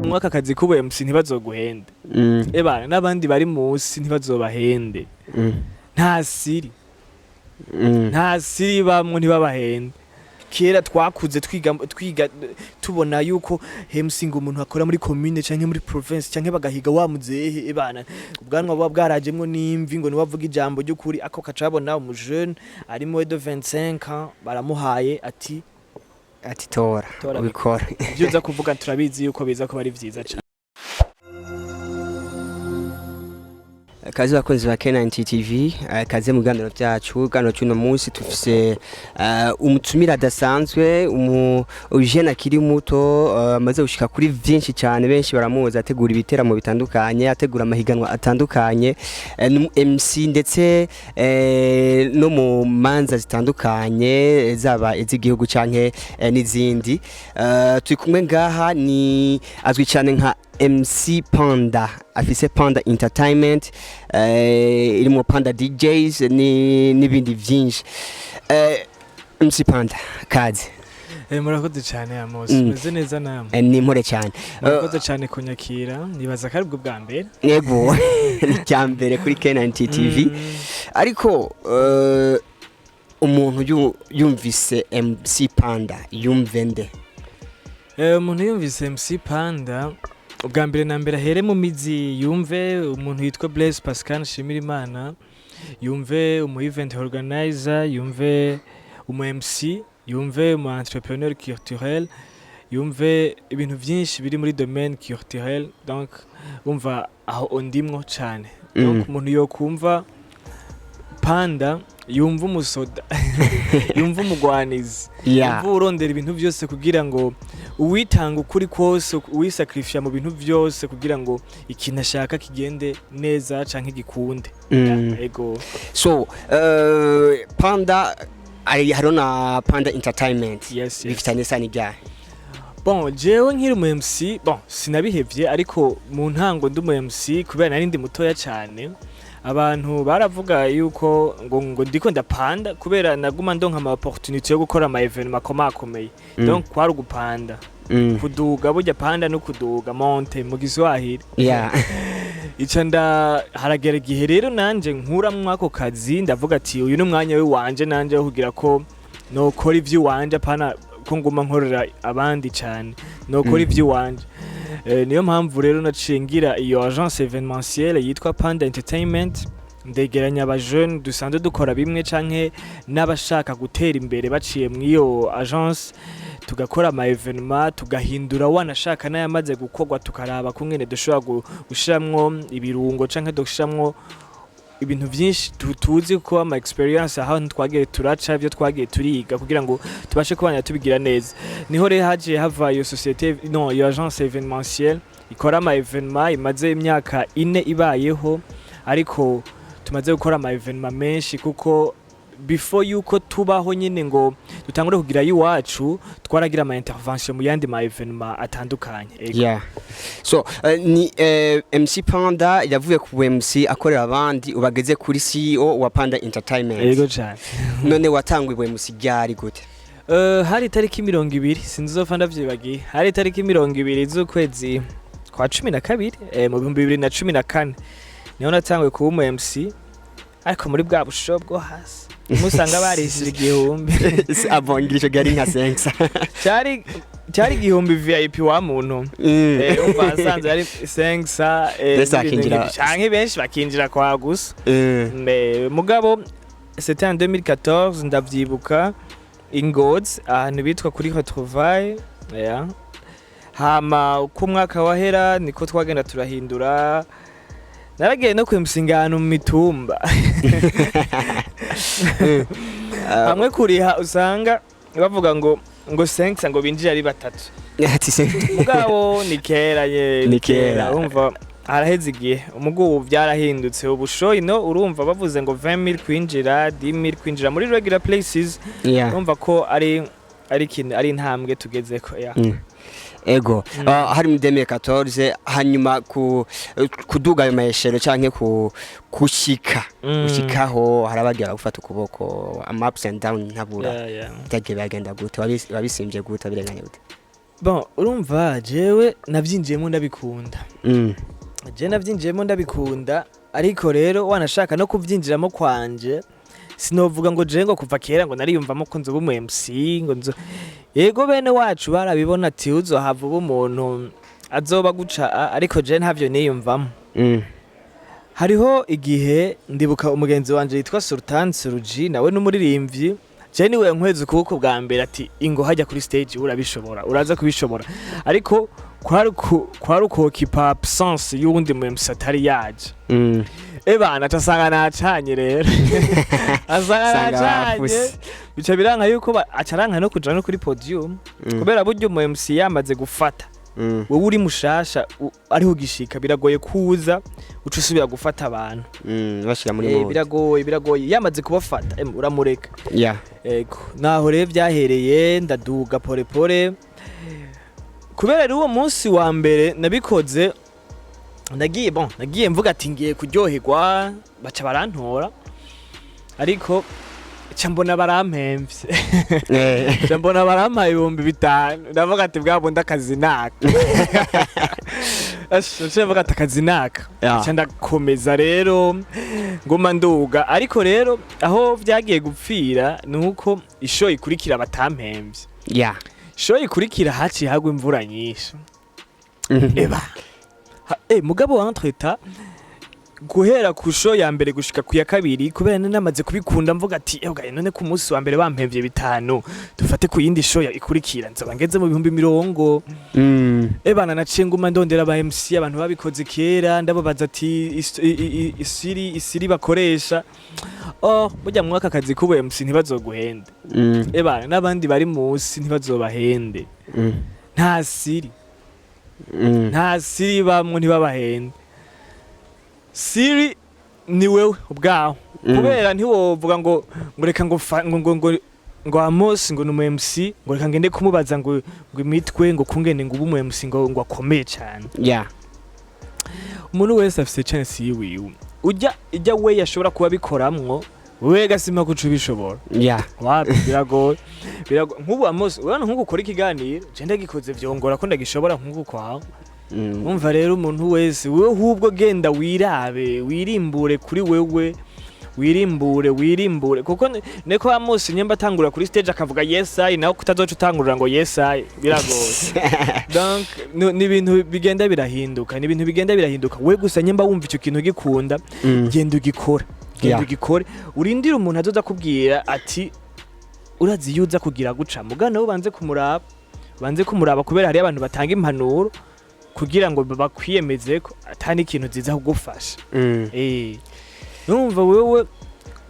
Mwaka kazi k'ubu MC ntibazoguhende. Ebana n'abandi bari munsi ntibazobahende. Nta siri. Nta siri bamwe, ntibabahende. Kera twakuze twiga tubona yuko MC ngo umuntu akora muri commune canke muri province, canke bagahiga wa muzehe, ebana ubwanwa buba bwarajemwo n'imvi, ngo niwe avuga ijambo ry'ukuri. Ako kacabona umujeune ari moins de 25 ans, baramuhaye ati: Ati tora. Tora. Ubikora. Ibyo uza kuvuga turabizi yuko biza kuba ari vyiza cane. Kaze bakunzi ba K90 TV, kaze mu biganiro byacu. Ibiganiro cy'uno munsi tufise umutumire adasanzwe, umu jeune akiri muto, amaze gushika kuri vyinshi cyane. Benshi baramuzi ategura ibiteramo bitandukanye, ategura amahiganwa atandukanye, ni umu MC ndetse no mu manza zitandukanye, zaba iz'igihugu canke n'izindi. Turi kumwe ngaha, ni azwi cyane nka MC Panda, afise Panda Entertainment, irimo Panda DJs n'ibindi vyinshi. MC Panda, kaze. Murakoze cyane, Amos. Meze neza namwe? Ni impore cyane. Murakoze cyane kunyakira, nibaza ko ari bwo bwa mbere. Yego, ni icya mbere kuri K90 TV. Ariko umuntu yumvise MC Panda yumve nde? Umuntu yumvise MC Panda, ubwa mbere na mbere ahere mu mizi, yumve umuntu yitwa Blaise Pascal Nshimirimana, yumve umu event organizer, yumve umu MC, yumve umu entrepreneur culturel, yumve ibintu byinshi biri muri domaine culturel. Donc umva aho ndimwo cyane. Donc umuntu yokumva Panda yumva umusoda, yumva umugwanizi, yumva urondera ibintu byose kugira ngo uwitanga ukuri kose, uwisacrifiya mu bintu byose kugira ngo ikintu ashaka kigende neza canke gikunde. Ego. So Panda ari hariho na Panda Entertainment. Yes. Bifitanye isano iryahe? Bon, jewe nkiri umu MC, bon, sinabihevye, ariko mu ntango ndi umu MC, kubera nari ndi mutoya cyane, abantu baravuga yuko ngo ndiko ndapanda, kubera naguma ndonka ama opportunity yo gukora ama événement akomakomeye. Donc kwari ugupanda, kuduga. Burya panda no kuduga, monte mu Giswahili. Ica nda haragera igihe rero nanje nkuramwo ako kazi, ndavuga ati uyu ni umwanya w'iwanje nanje wo kugira ko nokora ivy'iwanje, apana ko nguma nkorera abandi cane, nokora ivy'iwanje. Niyo mpamvu rero naciye ngira iyo agence événementielle yitwa Panda Entertainment, ndegeranya aba jeune dusanzwe dukora bimwe canke n'abashaka gutera imbere baciye mw'iyo agence, tugakora ama événement, tugahindura wanashaka n'ayamaze gukorwa, tukaraba kungene dushobora gushiramwo ibirungo canke dushiramwo ibintu vyinshi tuzi ko ama experience aho twagiye turaca, ibyo twagiye turiga, kugira ngo tubashe kubana tubigira neza. Niho rero hagiye hava iyo société, non, iyo agence événementielle ikora ama événement, imaze imyaka 4 ibayeho, ariko tumaze gukora ama événement menshi, kuko before yuko tubaho nyine ngo dutangure kugira iwacu, twaragira ama intervention mu yandi ma événement atandukanye. Ego. Yeah. So ni MC Panda yavuye ku MC akorera abandi, ubageze kuri CEO wa Panda Entertainment. Ego cyane. None watanguye MC ryari, gute? Hari itariki 20, sinzopfa ndavyibagiye, hari itariki 20 z'ukwezi kwa 12, mu 2014, niho natanguye kuba umu MC, ariko muri bwa busho bwo hasi musanga barishije 1000. Abongira ico gari nka 5. Cyari 1000 VIP wa muntu. Umva asanzwe ari 500, Mbese n'ibintu akinjira- nk'ivyo. Canke benshi bakinjira kwa gusa. Mugabo c'était en 2014, ndavyibuka, i Ngozi ahantu bitwa kuri Retrouvaille, yeah. Hama uko umwaka wahera niko twagenda turahindura. Naragiye no kwemusinga ahantu mu mitumba hamwe kuriha, usanga bavuga ngo 500, ngo binjire ari batatu. Ati se Mugabo ni kera ye. Ni kera. Urumva haraheze igihe, umugu ubu byarahindutse. Ubu show ino urumva bavuze ngo 20,000 kwinjira, 10,000 kwinjira muri regular places. Urumva ko ari ikintu, ari intambwe tugezeko, yeah. Ego. Hari mu 2014, hanyuma ku kuduga ayo mayeshero canke ku kushika gushikaho, harabagira gufata ukuboko, ama ups and down ntabura. Byagiye bagenda gute? Wabisimvye gute? Wabirenganye gute? Bon, urumva jewe navyinjiyemo ndabikunda. Je navyinjiyemo ndabikunda, ariko rero wanashaka no kuvyinjiramo kwanje, sinovuga ngo je ngo kuva kera ngo nariyumvamo ko nzoba umu MC, ngo nzo. Yego, bene wacu barabibona ati uzohava uba umuntu azoba guca ariko je ntavyo niyumvamo. Hariho igihe ndibuka umugenzi wanje yitwa Sultan Suruji, nawe n'umuririmbyi. Je niwe nkwezi ukuboko bwa mbere ati ingo hajya kuri stage, urabishobora, uraza kubishobora. Ariko kwari ukokipa absence y'uwundi mu MC atari yaje. Ebana, aca nacanye rero, asanga Sanga nacanye. bafuse. Bica biranka yuko aca aranka no kuja no kuri podium, kubera burya umu MC yamaze gufata, wowe uri mushasha ariho ugishika, biragoye kuza uca usubira gufata abantu. Bashira muri mode. Biragoye, biragoye. Yamaze kubafata, uramureka. Ego, naho rero byahereye, ndaduga pole pole. Kubera rero uwo munsi wa mbere nabikoze, nagiye, bon, nagiye mvuga ati ngiye kuryoherwa, baca barantora, ariko ca mbona barampemvye. Ca mbona barampaye 5000, ndavuga ati bwa bundi akazi naka. Asha, nca mvuga ati akazi naka. Ca ndakomeza rero, nguma nduga. Ariko rero aho vyagiye gupfira ni uko isho ikurikira batampemvye. Show ikurikira haciye hagwa imvura nyinshi. Eba mugabo entre-temps, guhera ku show ya mbere gushika ku ya kabiri, kubera nari namaze kubikunda, mvuga ati ebwa none ku munsi wa mbere bampemvye 5, dufate ku yindi show ya ikurikira nzoba ngeze mu 20,000. Ebana, naciye nguma ndondera aba MC, abantu babikoze kera, ndababaza ati isiri bakoresha. Oh, burya mwaka akazi k'ubu MC ntibazoguhende. Ebana, n'abandi bari munsi ntibazobahende. Nta siri. Nta siri bamwe, ntibabahende. Siri ni wewe ubwawe. Kubera ntiwovuga ngo reka ngo ngo Amos ngo ni umu MC, ngo reka ngende kumubaza ngo imitwe, ngo kungene ngo ube umu MC ngo akomeye cyane. Umuntu wese afise chance yiwiwe. Ujya ijya we yashobora kuba abikoramwo, wewe gasima kuca ubishobora. Wapi, biragoye, biragoye. Nk'ubu Amos, urabona nk'ubu ukora ikiganiro, je ndagikoze vyongora ko ndagishobora nk'uku kwawe. Umva rero, umuntu wese, wewe ahubwo genda wirabe, wirimbure kuri wewe, wirimbure, wirimbure, kuko niko Amos nyemba atangura kuri stage akavuga "Yes I", nawe kutazoca utangurira ngo "Yes I", biragoye. Donc ni ibintu bigenda birahinduka, ni ibintu bigenda birahinduka. We gusa nyemba wumva icyo kintu gikunda, genda ugikora, genda ugikore, urindire umuntu azoza akubwira ati urazi iyo uza kugira guca. Mugana ubanze kumuraba, banze kumuraba, kubera hariyo abantu batanga impanuro kugira ngo bakwiyemeze ko atari ikintu ziza kugufasha. Numva wewe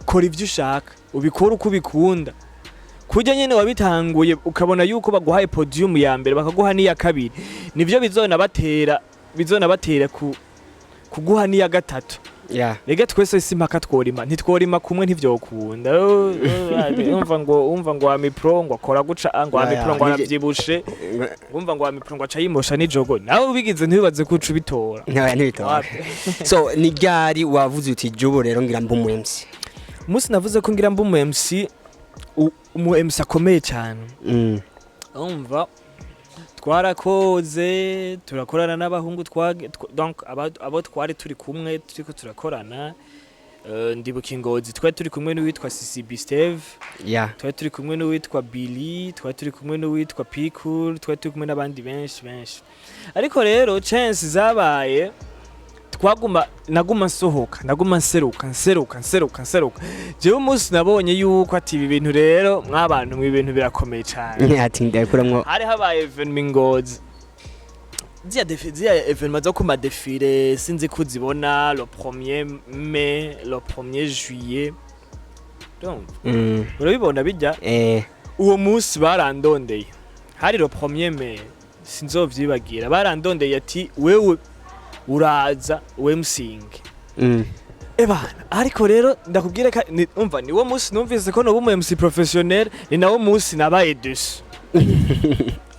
kora ivyo ushaka, ubikore uko ubikunda, kurya nyene wabitanguye, ukabona yuko baguhaye podium ya mbere, bakaguha n'iya kabiri, nivyo bizonabatera kuguha n'iya gatatu. Rega twese si impaka tworima, ntitworima kumwe, ntivyokunda. Umva ngo wa mipro ngo akora guca, ngo wa mipro ngo aravyibushe, umva ngo wa mipro ngo aca yimosha n'ijogo, nawe ubigize ntibibaze ko uca ubitora. Ntibitora. Wapi. So ni ryari wavuze uti jubo rero ngira mbe umu MC? Umunsi navuze ko ngira mbe umu MC, umu MC akomeye cyane, umva twarakoze, turakorana n'abahungu, donc abo twari turi kumwe turiko turakorana. Ndibuka ingozi twari turi kumwe n'uwitwa CCB Steve, twari turi kumwe n'uwitwa Billy, twari turi kumwe n'uwitwa Pikul, twari turi kumwe n'abandi benshi benshi. Ariko rero chance zabaye, twaguma, naguma nsohoka, naguma nseruka, nseruka, nseruka, nseruka. Jewe umunsi nabonye yuko ati ibi bintu rero mwabantu mwe, ibintu birakomeye cyane, Ati ndakuramwo. hari habaye événement ingozi, ziriya événement zo ku ma défilé, sinzi ko uzibona, le 1er mai, le 1er juillet. Donc, urabibona bijya. Uwo munsi barandondeye, hari le 1er mai, sinzovyibagira. Barandondeye ati wewe uraza wemusinge. Ebana, ariko rero ndakubwira ka umva, niwo munsi numvise ko noba umu MC professionnel, ni nawo munsi nabaye déçu.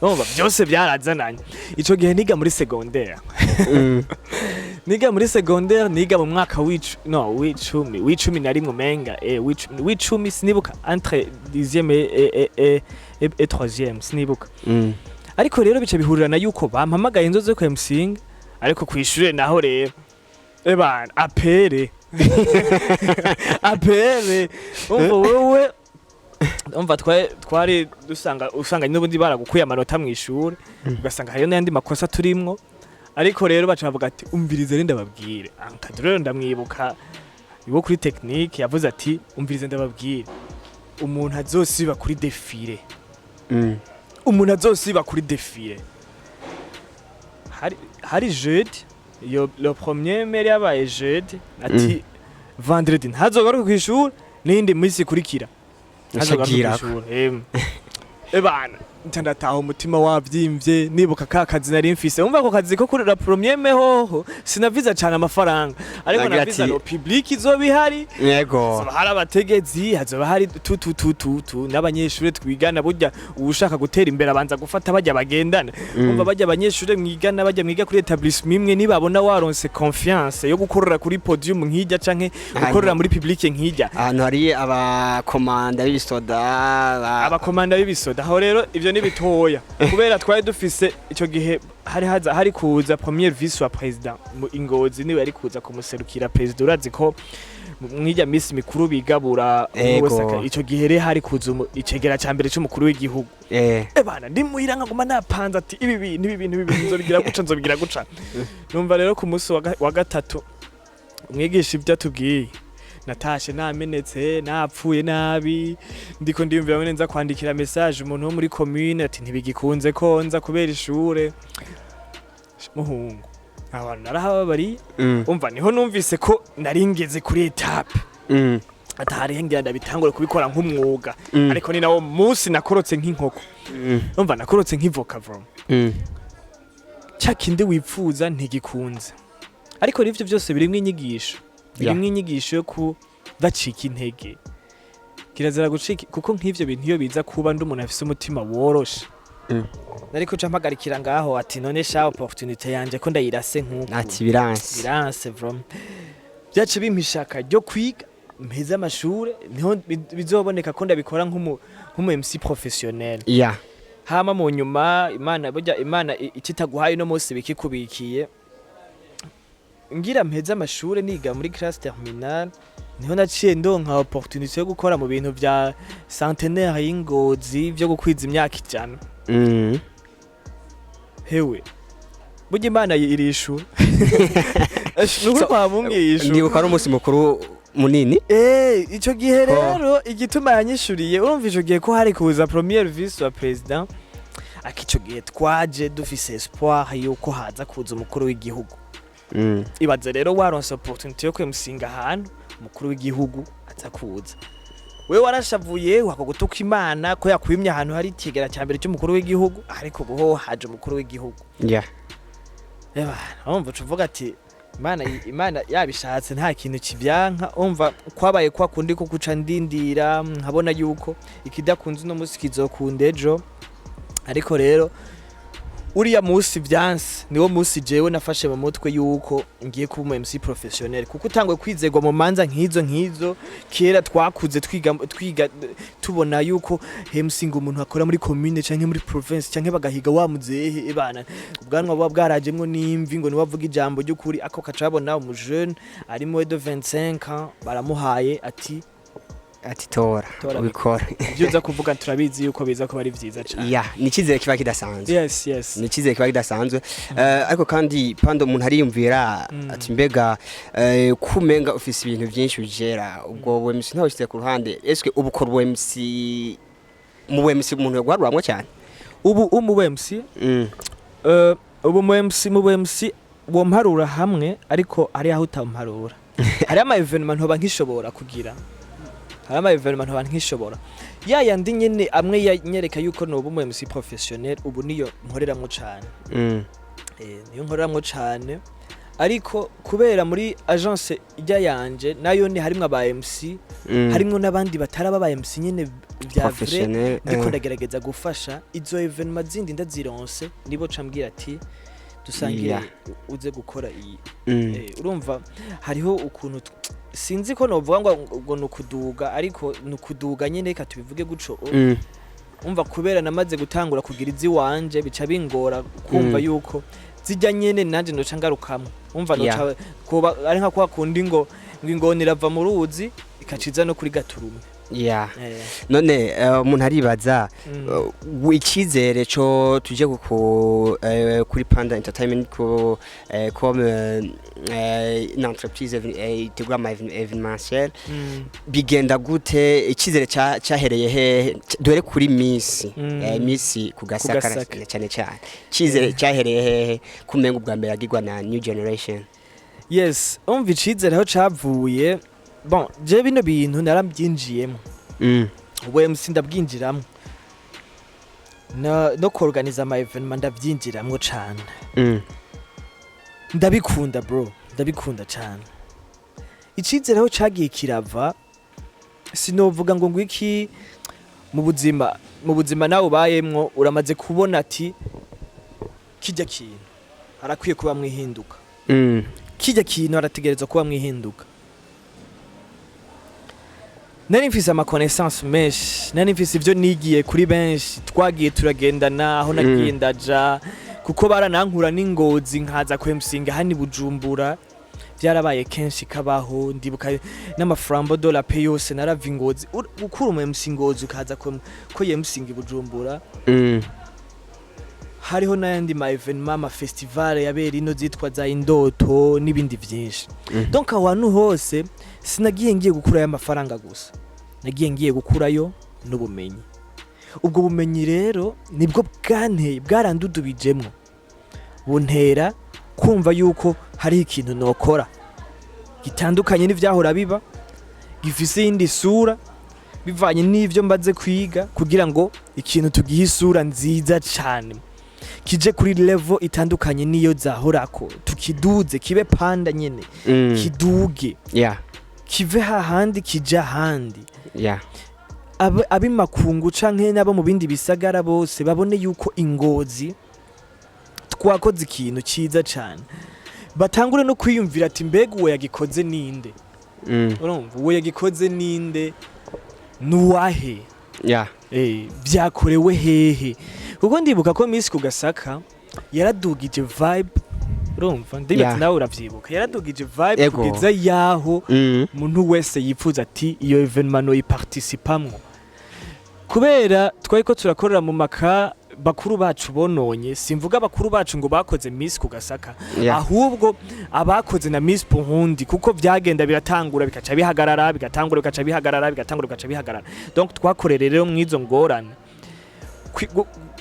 Umva byose byarazananye. Ico gihe niga muri secondaire. Niga muri secondaire, niga mu mwaka w'icu no w'icumi, w'11 umenga, w'icumi, sinibuka, entre 10e et troisième, sinibuka. Ariko rero bica bihurirana yuko bampamagaye inzoze ku MCing, ariko kwishure naho rero ebana apere apere, umva wewe, umva twari dusanga usanga n'ubundi baragukuye amanota mu ishure, ugasanga hariyo n'ayandi makosa turimwo. Ariko rero baca bavuga ati: "Umvirize rero ndababwire." Encadreur rero ndamwibuka iwo kuri technique yavuze ati: "Umvirize ndababwire, umuntu azosiba kuri défilé, umuntu azosiba kuri défilé." Hari jeudi, iyo le premier mai yabaye jeudi, ati vendredi ntazogaruke kw'ishuri n'iyindi minsi ikurikira ntazogaruke Ashagirako. kw'ishuri. Emwe ebana, nca ndataha umutima wavyimvye, nibuka ka kazi nari mfise. Umva, ako kazi ko kuri la premier mai hoho sinaviza cane amafaranga, ariko Agira naviza ati- le public izoba ihari, hazoba hari abategetsi, hazoba hari tu tu tu tu tu n'abanyeshure twigana. Burya uwushaka gutera imbere abanza gufata bajya bagendana. Umva, bajya abanyeshure mwigana, bajya mwiga kuri établissement imwe, nibabona waronse confiance yo gukorera kuri podium nk'ijya canke gukorera muri public nk'ijya, ahantu hari abakomanda b'ibisoda abakomanda b'ibisoda, aho rero ivyo ni bitoya, kubera twari dufise ico gihe hari haza hari kuza premier vice wa président mu Ingozi, niwe yari kuza kumuserukira président. Urazi ko mw'ijya misi mikuru bigabura umwe wese ico gihe rero hari kuza icegera ca mbere c'umukuru w'igihugu. Ebana, ndi muhira nkaguma napanze ati ibi bintu, ibi bintu, ibi bintu nzobigira guca, nzobigira guca. Numva rero ku munsi wa gatatu umwigisha ibyo atubwiye, natashe namenetse, napfuye nabi, ndiko ndiyumvira ngene nza kwandikira message umuntu wo muri commune ati ntibigikunze ko nza kubera ishure. Muhungu, abantu narahababariye. Umva, niho numvise ko nari ngeze kuri étape atari ngira ndabitangure kubikora nk'umwuga. Ariko ni nawo munsi nakorotse nk'inkoko. Umva, nakorotse nk'ivoka from cya kindi wipfuza ntigikunze. Ariko rero ivyo byose birimwo inyigisho, birimwo inyigisho yo kudacika intege. Kirazira gucika, kuko nk'ivyo bintu iyo biza kuba ndi umuntu afise umutima woroshe, nariko ca mpagarikira ngaho ati: "None sha, opportunité yanje ko ndayirase nk'uku?" Ati biranse. Biranse from byace bimpa ishaka ryo kwiga mpeze amashure, niho bizoboneka ko ndabikora nk'umu MC professionnel. Hama mu nyuma Imana, burya Imana ikitaguhaye uno munsi bikikubikiye. Ngira mpeze amashure, niga muri classe terminale, niho naciye ndonka opportunité yo gukora mu bintu vya centenaire y'Ingozi, vyo gukwiza imyaka 100. Hewe, burya Imana irishura, nuko twamubwiye. Ndibuka ari umunsi mukuru munini. Eh, ico gihe rero igituma yanyishuriye, urumva ico gihe ko hari kuza premier vice wa président, aka ico gihe twaje dufise espoir yuko haza kuza umukuru w'igihugu. Ibaze rero waronse opportunité yo kwemusinga ahantu umukuru w'igihugu aza kuza, wewe warashavuye wako gutuka Imana ko yakwimye ahantu hari ikigera cya mbere cy'umukuru w'igihugu, ariko ubu ho haje umukuru w'igihugu. Eba, urumva uca uvuga ati Imana yabishatse nta kintu kivyanka. Umva, kwabaye kwa kundi ko kuca ndindira nkabona yuko ikidakunze uno munsi kizokunda ejo. Ariko rero uriya munsi vyanse niwo munsi jewe nafashe mu mutwe yuko ngiye kuba umu MC professionnel, kuko utangwe kwizegwa mu manza nk'izo. Kera twakuze twiga tubona yuko MC ngo umuntu akora muri commune canke muri province, canke bagahiga wa muzehe, ebana ubwanwa buba bwarajemwo n'imvi, ngo niwe avuga ijambo ry'ukuri. Ako kacabona umujeune ari moins de 25 ans baramuhaye ati ati tora, Tora. Ubikora. Ibyo uza kuvuga turabizi yuko biza kuba ari vyiza cane. Ya, ni icyizere kiba kidasanzwe. Yes. Ni icyizere kiba kidasanzwe. Ariko kandi pando umuntu ariyumvira ati mbega kumenga ufise ibintu byinshi ugera ubwo bu MC ntawe ushyize ku ruhande, eske ubu ukora ubu MC, mu bu MC umuntu yoguharuramwo cyane? Ubu umu MC, ubu mu MC, mu MC womparura hamwe, ariko ari aho utamparura. Hari ama événement ntoba nkishobora kugira, hari ama événement ntoba nkishobora, ya yandi nyene amwe yanyereka yuko noba umu MC professionnel. Ubu niyo nkoreramwo cane. Niyo nkoreramwo cane, ariko kubera muri agence ijya yanje nayo ni harimwo aba MC, harimwo n'abandi bataraba aba MC nyene vya vrai. Professionnel. Ndiko ndagerageza gufasha izo événement zindi ndazironse, nibo ca mbwira ati dusangire, uze gukora iyi. Urumva hariho ukuntu sinzi ko novuga ngo ni ukuduga, ariko ni ukuduga nyene, reka tubivuge guco. Umva, kubera namaze gutangura kugira iziwanje, bica bingora kumva yuko zijya nyene nanje noca ngarukamwo. Umva, noca kuba ari nka kwa kundi ngo ingona irava mu ruzi ikaciza no kuri gaturume. None umuntu aribaza icyizere cyo tuje kuri Panda Entertainment ko comme une entreprise itegura ama événementiel, bigenda gute? Icyizere cyahereye hehe? Dore kuri Miss Miss Kugasaka. Kugasaka. Cyane cyane icyizere cyahereye hehe, kumenga ubwa mbere yagirwa na New Generation? Yes, umva, icizere aho cavuye, bon, je bino bintu narabyinjiyemo. Ubu MC ndabyinjiramo, no kuorganiza ama événement ndabyinjiramwo cane. Ndabikunda bro, ndabikunda cane. Icizere aho cagiye kirava, sinovuga ngo ngwiki. Mu buzima nawe ubayemwo, uramaze kubona ati kijya kintu harakwiye kuba mwihinduka, kijya kintu harategerezwa kuba mwihinduka. Nari mfise ama connaissance menshi, nari mfise ivyo nigiye kuri benshi twagiye turagendana aho nagiye ndaja, kuko baranankura n'ingozi nkaza kwemusinga hano i Bujumbura. Byarabaye kenshi kabaho. Ndibuka n'ama Flambeau de la Paix yose narava ingozi. Gukura umu MC Ngozi ukaza ko yemusinga i Bujumbura. Hariho n'ayandi ma événement, ama festival yabera ino zitwa za Indoto n'ibindi vyinshi. Donc aho hantu hose sinagiye ngiye gukurayo amafaranga gusa, nagiye ngiye gukurayo n'ubumenyi. Ubwo bumenyi rero nibwo bwanteye, bwarandudubijemwo, buntera kumva yuko hari ikintu nokora gitandukanye n'ivyahora biba, gifise iyindi sura bivanye n'ivyo mbaze kwiga, kugira ngo ikintu tugihe isura nziza cane, kije kuri level itandukanye n'iyo zahorako, tukiduze kibe Panda nyene, kiduge, kive hahandi kija ahandi. Ab'imakungu canke n'abo mu bindi bisagara bose babone yuko ingozi twakoze ikintu ciza cane, batangure no kwiyumvira ati: "Mbega uwo yagikoze ninde?" Urumva, uwo yagikoze ninde, nuwahe? Vyakorewe hehe? Kuko ndibuka ko Miss Kugasaka yaradugije vibe. Urumva, ndibaza nawe uravyibuka, yaradugije vibe kugeza yaho umuntu wese yifuza ati iyo événement noyiparticipamwo, kubera twari ko turakorera mu maka bakuru bacu bononye. Simvuga bakuru bacu ngo bakoze Miss Kugasaka, ahubwo abakoze na Miss Burundi, kuko vyagenda biratangura bikaca bihagarara, bigatangura bikaca bihagarara, bigatangura bikaca bihagarara. Donc twakorere rero mwizo ngorane.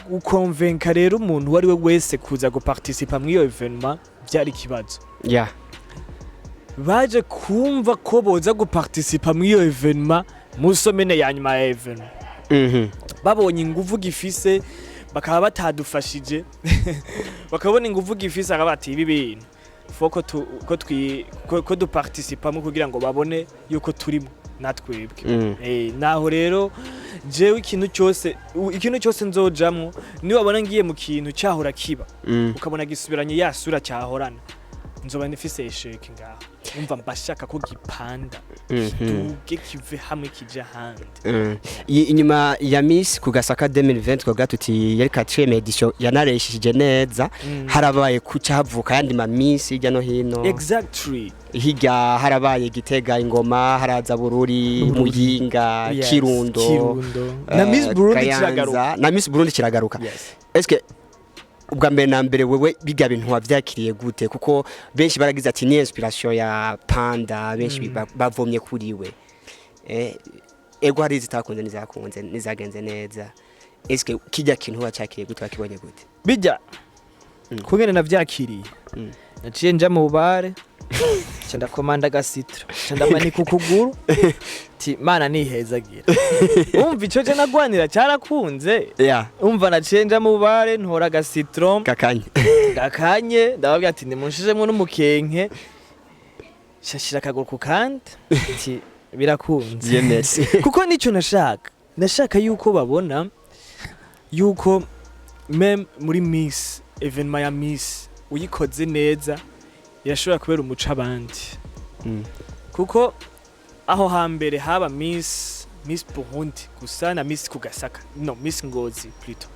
Gukonvenka rero umuntu uwo ari we wese kuza guparticipa mw'iyo événement byari ikibazo. Baje kumva ko boza guparticipa mw'iyo événement mu semaine ya nyuma ya événement, babonye inguvu gifise, bakaba batadufashije, bakabona inguvu gifise, akaba bati ibi bintu faut ko tu, ko twi ko duparticipamo kugira ngo babone yuko turimo natwebwe. Naho rero jewe ikintu cyose nzojamwo, niwabona ngiye mu kintu cyahora kiba, ukabona gisubiranye ya sura cyahorana, nzoba ndifise échec ngaho. Umva, mbashaka ko gipanda, kiduge, kive hamwe kije ahandi. Inyuma ya Miss Kugasaka 2020, twavuga tuti yari 4e édition, yanareshije neza. Harabaye kuca havuka yandi ma Miss hirya no hino. Hirya harabaye Gitega, Ingoma, haraza Bururi, Bururi. Muyinga, Kirundo, Kirundo. Na Miss Burundi Kayanza, kiragaruka. Na Miss Burundi kiragaruka. Eske ubwa mbere na mbere wewe biga bintu wavyakiriye gute? Kuko benshi baragize ati ni inspiration ya Panda, benshi bavomye kuri we. Ego, hari izitakunze n'izakunze n'izagenze neza. Eske kijya kintu wacakiriye gute, wakibonye gute? Bijya kungene navyakiriye, naciye nja mu bare, nca ndakomanda aga citron, nca ndamanika ukuguru ti mana nihezagira. Umva, ico je nagwanira cyarakunze. Umva, naciye nja mu bare, ntora aga citron kakanye, gakanye, ndababwira ati nimunshizemwo n'umukenke, nshashira akaguru ku kandi ti birakunze. Dieu merci. Kuko nicyo nashaka yuko babona yuko même muri Miss, événement ya Miss uyikoze neza irashobora kubera umuco abandi, kuko aho hambere haba Miss Miss Burundi gusa na Miss Kugasaka, no, Miss Ngozi plutôt.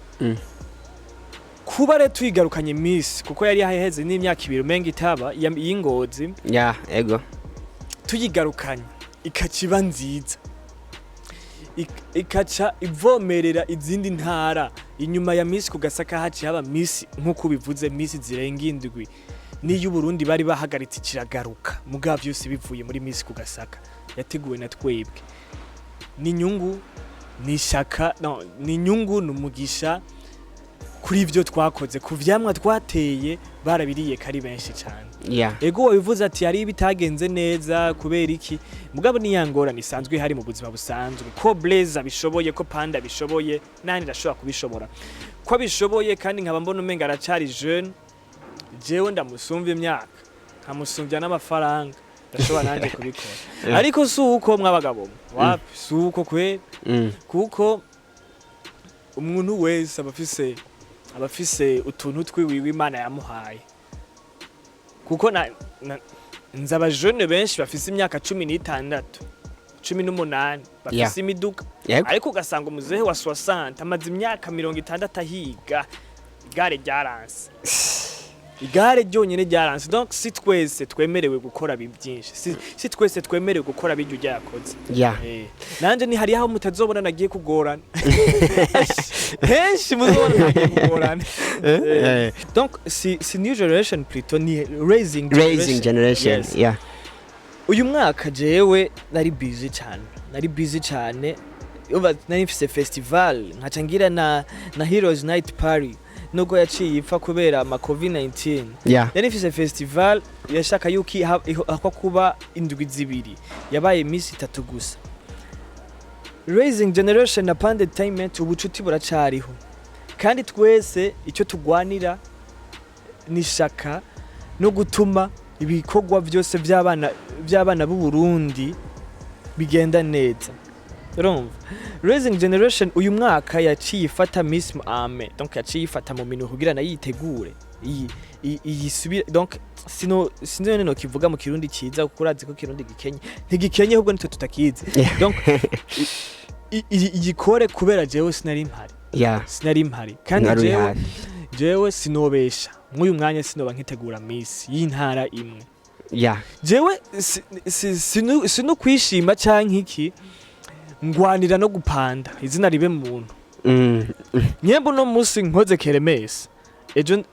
Kuba rero tuyigarukanye Miss, kuko yari yaheze n'imyaka 2 umenga itaba y'Ingozi, Ya, ego. tuyigarukanye ikaca iba nziza, ikaca ivomerera izindi ntara. Inyuma ya Miss Kugasaka haciye haba Miss, nk'uko bivuze, Miss zirenga indwi, n'iyo Uburundi bari bahagaritse kiragaruka. Mugabo vyose bivuye muri Miss Kugasaka yateguwe na twebwe. Ni inyungu, ni ishaka, no, ni inyungu, ni umugisha kuri ivyo twakoze, ku vyamwa twateye barabiriye kari benshi cane. Ego, wabivuze ati hari ibitagenze neza kubera iki, mugabo ni ya ngorane isanzwe ihari mu buzima busanzwe. Ko Blaise abishoboye, ko Panda abishoboye, nani ndashobora kubishobora. Ko abishoboye kandi nkaba mbona umenga aracari jeune, jewe ndamusumvya imyaka, nkamusumvya n'amafaranga, ndashobora nanje kubikora. Ariko si uko mw'abagabo mwe, wapi, si uko kweri, kuko umuntu wese aba afise utuntu twiwiwe Imana yamuhaye. Kuko na nzi abajene benshi bafise imyaka 16, 18, bafise imiduga, ariko ugasanga umuzehe wa 60 amaze imyaka 60 ahiga igare ryaranse, igare ryonyine ryaranse. Donc si twese twemerewe gukora byinshi, si twese twemerewe gukora bijya ujya yakoze. Nanje ni hari aho mutazobona nagiye kugorana, henshi muzobona nagiye kugorana. Donc si new generation, plutôt ni raising Raising generation. Yes. Uyu mwaka jewe nari busy cyane, nari busy cyane. Umva, nari mfise festival, nkaca ngira na Heroes Night Party, nubwo yaciye ipfa kubera ama COVID-19. Nari mfise festival yashaka yuko ihakwa kuba indwi 2, yabaye iminsi 3 gusa. Raising Generation na Panda Entertainment, ubucuti buracariho, kandi twese icyo tugwanira ni ishaka no gutuma ibikorwa byose by'abana b'u Burundi bigenda neza. Urumva, Raising Generation uyu mwaka yaciye ifata Miss Ame, donc yaciye ifata mu minwe kugira nayo yitegure iyi donc sino no kivuga mu Kirundi ciza, kuko urazi ko Kirundi gikenye, ntigikenye, ahubwo nitwe tutakizi. Donc igikore kubera jewe sinari mpari. Sinari mpari kandi Mwari uri jewe hafi. Jewe sinobesha, mw'uyu mwanya sinoba nkitegura Miss y'intara imwe. Jewe sino kwishima canke iki, ngwanira no gupanda izina ribe muntu. Nyembo uno munsi nkoze kermesse, ejo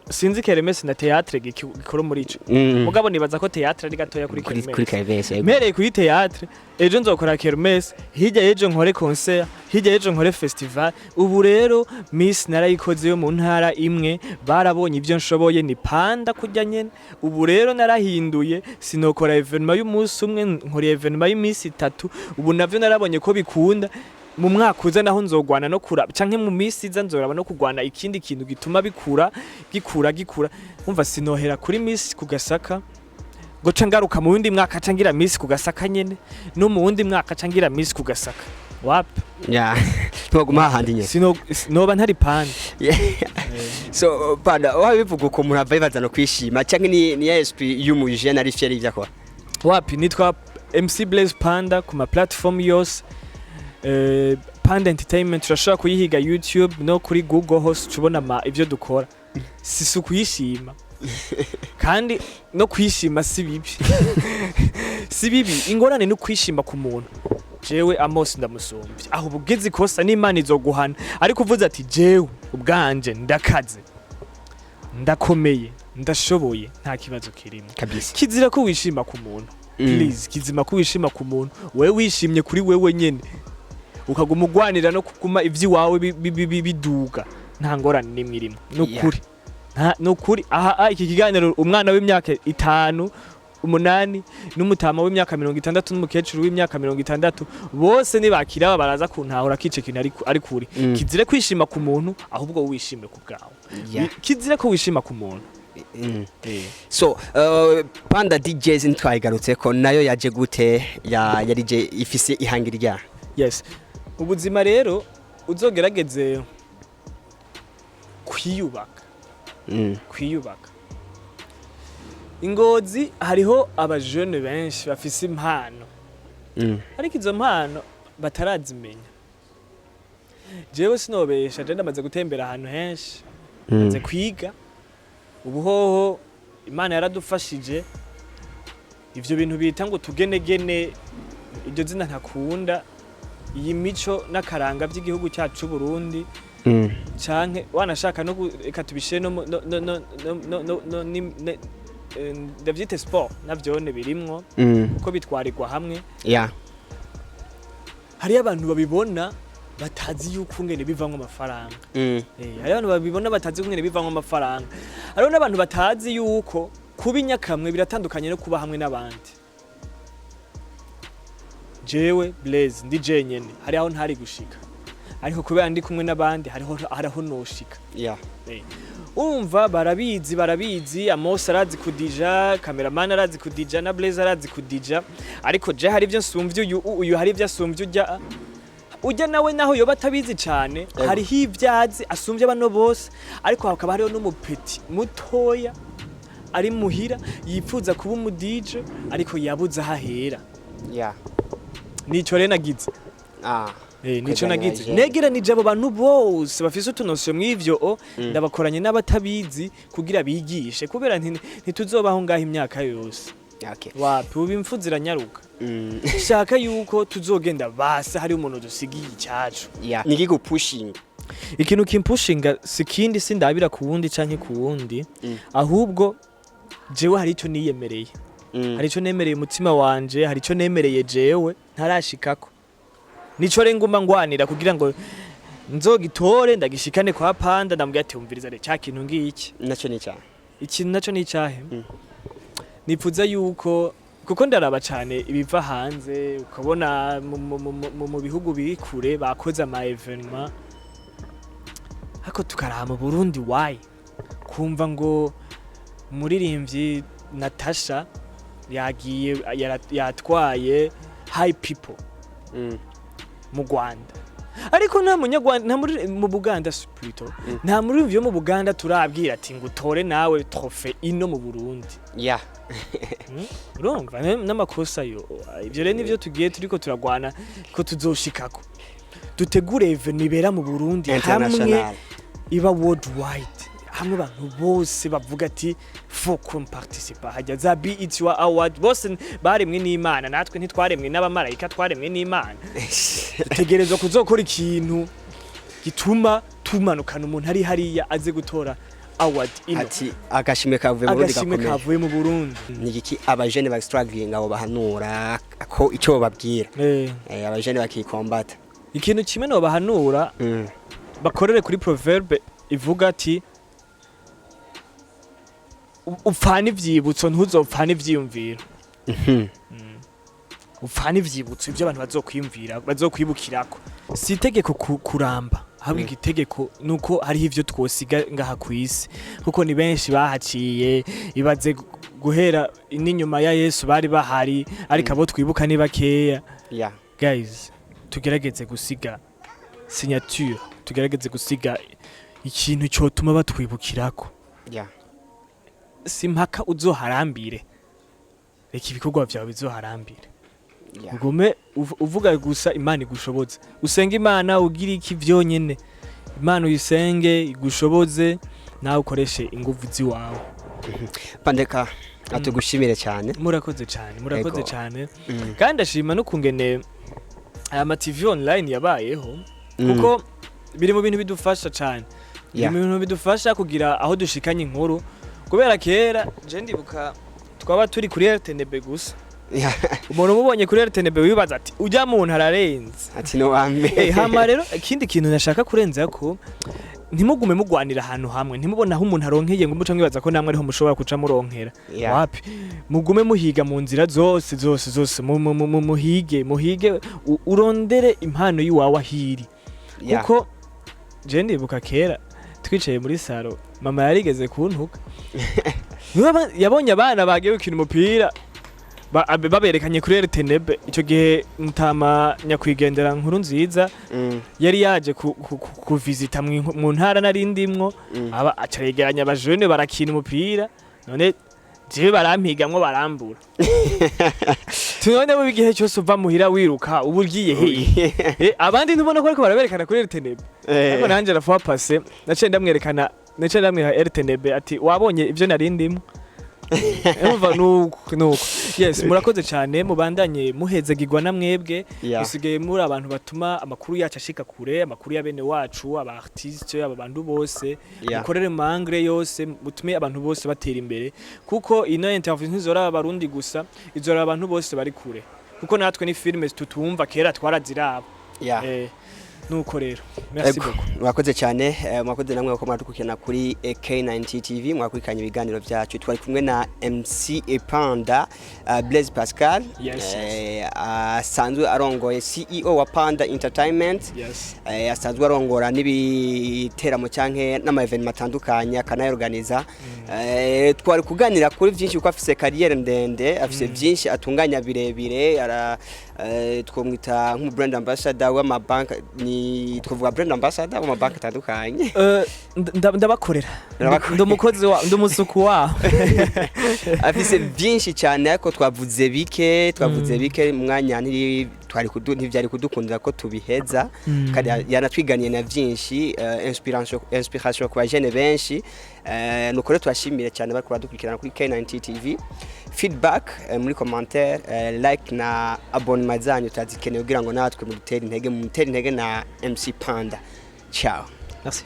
sinzi kermesse na théâtre gikora muri ico. Mugabo nibaza ko théâtre ari gatoya kuri Kuri kermesse. Kermesse, yego. Mpereye kuri théâtre, ejo nzokora kermesse, hirya y'ejo nkore concert, hirya y'ejo nkore festival. Ubu rero Miss narayikoze yo mu ntara imwe, barabonye ibyo nshoboye, ni Panda kurya nyene. Ubu rero narahinduye, sinokora événement y'umunsi umwe, nkora événement y'iminsi 3. Ubu navyo narabonye ko bikunda. Mu mwaka uza naho nzogwana no kura, canke mu minsi iza nzoraba no kugwana ikindi kintu gituma bikura, gikura, gikura. Umva, sinohera kuri Miss ku Gasaka ngo ca ngaruka mu wundi mwaka ca ngira Miss ku Gasaka nyene, no mu wundi mwaka ca ngira Miss ku Gasaka, wapi. Yeah, ntibaguma hahandi nyene. Sino noba ntari Panda. So Panda, wabivuga uko umuntu ava yibaza no kwishima canke ni ya esprit y'umujene ari fier y'ivyo akora? Wapi, nitwa MC Blaise Panda ku ma platform yose. Panda Entertainment urashobora kuyihiga YouTube no kuri Google hose, ucubona ivyo dukora. Si ukuyishima, kandi no kwishima si bibi, si bibi. Ingorane ni ukwishima ku muntu. Jewe Amos ndamusumbye aho, ubugeze ikosa n'Imana izoguhana. Ariko uvuze ati jewe ubwanje ndakaze, ndakomeye, ndashoboye, nta kibazo kirimo. Kabisa. Kizira ko wishima ku muntu. Please, kizima ko wishima ku muntu. Wewe wishimye kuri wewe nyene, ukaguma ugwanira no kuguma ivy'iwawe biduga, nta ngorane n'imwe irimo. Nukuri. Nukuri aha, iki kiganiro, umwana w'imyaka 5, 8, n'umutama w'imyaka 60, n'umukecuru w'imyaka 60, bose nibakiraba baraza kuntahura ko ico kintu ari kuri. Kizire kwishima ku muntu, ahubwo wishime ku bwawe. Kizire ko wishima ku muntu. So Panda DJs ntitwayigarutse ko nayo yaje gute, ya yarije ifise ihangira rya? Yes, ubuzima rero uzogerageze kwiyubaka. Kwiyubaka. Ingozi hariho abajene benshi bafise impano, ariko izo mpano Batarazimenya. Jewe sinobesha, je ndamaze gutembera ahantu henshi, maze kwiga. Ubuhoho Imana yaradufashije, ivyo bintu bita ngo tugenegene, iryo zina ntakunda, iyi mico n'akaranga by'igihugu cyacu c'u Burundi, canke wanashaka no reka tubishire no mu- no no no no no no no ndavyite sport, navyone birimwo, kuko bitwarirwa hamwe. Hariyo abantu babibona batazi yuko ngene bivamwo amafaranga. Hariyo abantu babibona batazi ngene bivamwo amafaranga. Hariho n'abantu batazi yuko kuba inyakamwe biratandukanye no kuba hamwe n'abandi. Jewe Blaise ndi jenyene, hari aho ntari gushika, ariko kubera ndi kumwe n'abandi hariho hariho noshika. Urumva, barabizi, barabizi. Amos arazi kudija, cameraman arazi kudija, na Blaise arazi kudija, ariko je hari ibyo nsumvye uyu, uyu hari ibyo asumvye ujya, ujya nawe naho yoba atabizi cane, hariho ibyo azi asumbye bano bose. Ariko hakaba hariho n'umu petit mutoya ari muhira yipfuza kuba umu DJ, ariko yabuze aho ahera. Nico rero nagize. Nico Kwegeranya nagize. jeune. Negeranije abo bantu bose bafise utu notion mw'ivyo, o ndabakoranye n'abatabizi kugira bigishe, kubera ntituzobaho ngaho imyaka yose. Wapi, ubu impfu ziranyaruka. Shaka yuko tuzogenda basi hari umuntu dusigiye icyacu. Yeah. Niki gupushinga? Ikintu kimpushinga si kindi, sindabira ku wundi canke ku wundi, ahubwo jewe hari ico niyemereye. Hari ico nemereye umutima wanje, hari ico nemereye jewe ntarashikako. Nico rero nguma ngwanira kugira ngo nzogitore, ndagishikane kwa panda, ndamubwira ati: "Umviriza re, cya kintu ngiki." Naco ni cya Ikintu naco ni icahe? Nipfuza yuko, kuko ndaraba cane ibiva hanze, ukabona mu bihugu biri kure bakoze ama événement, ariko tukaraba mu Burundi, why kumva ngo umuririmbyi Natasha yagiye yatwaye high people mu Rwanda, ariko nta munyarwanda, nta muri mu Buganda plutôt, nta muririmbyi wo mu Buganda turabwira ati ngo utore nawe trophée ino mu Burundi. Urumva n'amakosa yo. Ivyo rero nivyo tugiye turiko turagwana ko tuzoshikako, dutegure événement ibera mu Burundi hamwe International. iba worldwide, hamwe abantu bose bavuga ati: "Faut qu'on participe." Hajya za BET Award, bose baremwe n'Imana, natwe ntitwaremwe n'abamarayika, twaremwe n'Imana. Dutegerezwa kuzokora ikintu gituma tumanukana umuntu ari hariya aze gutora award ino. Ati agashimwe kavuye mu Burundi. Agashimwe gakomeye. Kavuye mu Burundi. Ni igiki abajene ba struggling abo bahanura, ko icyo bababwira? Abajene bakikombata. Ikintu kimwe nobahanura, bakorere kuri proverbe ivuga ati: "Upfana ivyibutso, ntuzopfana ivyiyumviro." Upfana ivyibutso, ivyo abantu bazokwiyumvira, bazokwibukirako. Si itegeko kuramba, ahubwo igitegeko nuko hariho ivyo twosiga ngaha kw'isi, kuko ni benshi bahaciye. Ibaze guhera n'inyuma ya Yesu bari bahari, ariko abo twibuka ni bakeya. Guys, tugerageze gusiga signature, tugerageze gusiga ikintu cyotuma batwibukirako. Si mpaka uzoharambire, reka ibikorwa vyawe bizoharambire. Ugume uvuga gusa Imana igushoboze, usenge Imana, ugira iki vyonyene, Imana uyisenge igushoboze, nawe ukoreshe inguvu ziwawe. Pandeka atugushimire cyane. Murakoze cyane, murakoze Ego. cyane. Kandi ndashima n'ukungene aya ma TV online yabayeho, kuko biri mu bintu bidufasha cyane, biri mu bintu bidufasha kugira aho dushikanye inkuru. Kubera kera je ndibuka twaba turi kuri RTNB gusa. Umuntu umubonye kuri RTNB wibaza ati: "Ujya muntu ararenze." Ati no wambe. Hama rero ikindi kintu nashaka kurenza ko, ntimugume mugwanira ahantu hamwe, ntimubone aho umuntu aronkeye ngo muce mwibaza ko namwe ariho mushobora kuca muronkera. Wapi, mugume muhiga mu nzira zose zose zose, muhige, muhige, urondere impano y'iwawe ahiri. Kuko je ndibuka kera twicaye muri salon, mama yarigeze kuntuka. Niwe yabonye abana bagiye gukina umupira, baberekanye kuri RTNB. Icyo gihe mutama nyakwigendera nkuru nziza yari yaje kuvizita mu ntara nari ndimwo. Aba acaregeranya abajene barakina umupira, none jewe barampigamwo, barambura. Tunone mu igihe cyose uva muhira wiruka, uba ugiye hehe? Abandi ntubona ko ariko baraberekana kuri RTNB? Ariko nanje la fois passée naciye ndamwerekana, naciye ndamwereka RTNB, ati: "Wabonye ivyo nari ndimo?" Urumva nuko nuko. Yes, murakoze cyane, mubandanye muhezagirwa na mwebwe. Musigaye muri abantu batuma amakuru yacu ashika kure, amakuru ya bene wacu, aba artiste, aba bantu bose. Mukorere mangre yose, mutume abantu bose batera imbere, kuko ino interview ntizora abarundi gusa, izora abantu bose bari kure, kuko natwe ni filime tutumva, kera twaraziraba. Nuko rero, merci Ego, beaucoup. Mwakoze cyane, mwakoze namwe ko mwadukurikirana kuri K90 TV, mwakurikiranye ibiganiro byacu. Twari kumwe na MC Panda, Blaise Pascal, asanzwe arongoye CEO wa Panda Entertainment. Asanzwe arongora n'ibiteramo canke n'ama événements atandukanye, akanayorganiza. Twari kuganira kuri byinshi kuko afise carrière ndende, afise byinshi atunganya birebire. Ara twamwita nk'umu brand ambassador w'amabanki, ni twavuga brand ambassador w'amabanki atandukanye. Ndabakorera. Ndabakorera. Ndi umukozi wa, ndi umusuku waho. Afise byinshi cyane, ariko twavuze bike, twavuze bike mu mwanya ntivyari kudukundira ko tubiheza, kandi yanatwiganiye na byinshi, inspiration ku bajene benshi. Nuko rero tubashimire cyane bariko baradukurikirana kuri K90 TV. Feedback muri commentaire, like na abonnement zanyu turazikeneye kugira ngo natwe mudutere intege, mutere intege na MC Panda. Ciao. Merci.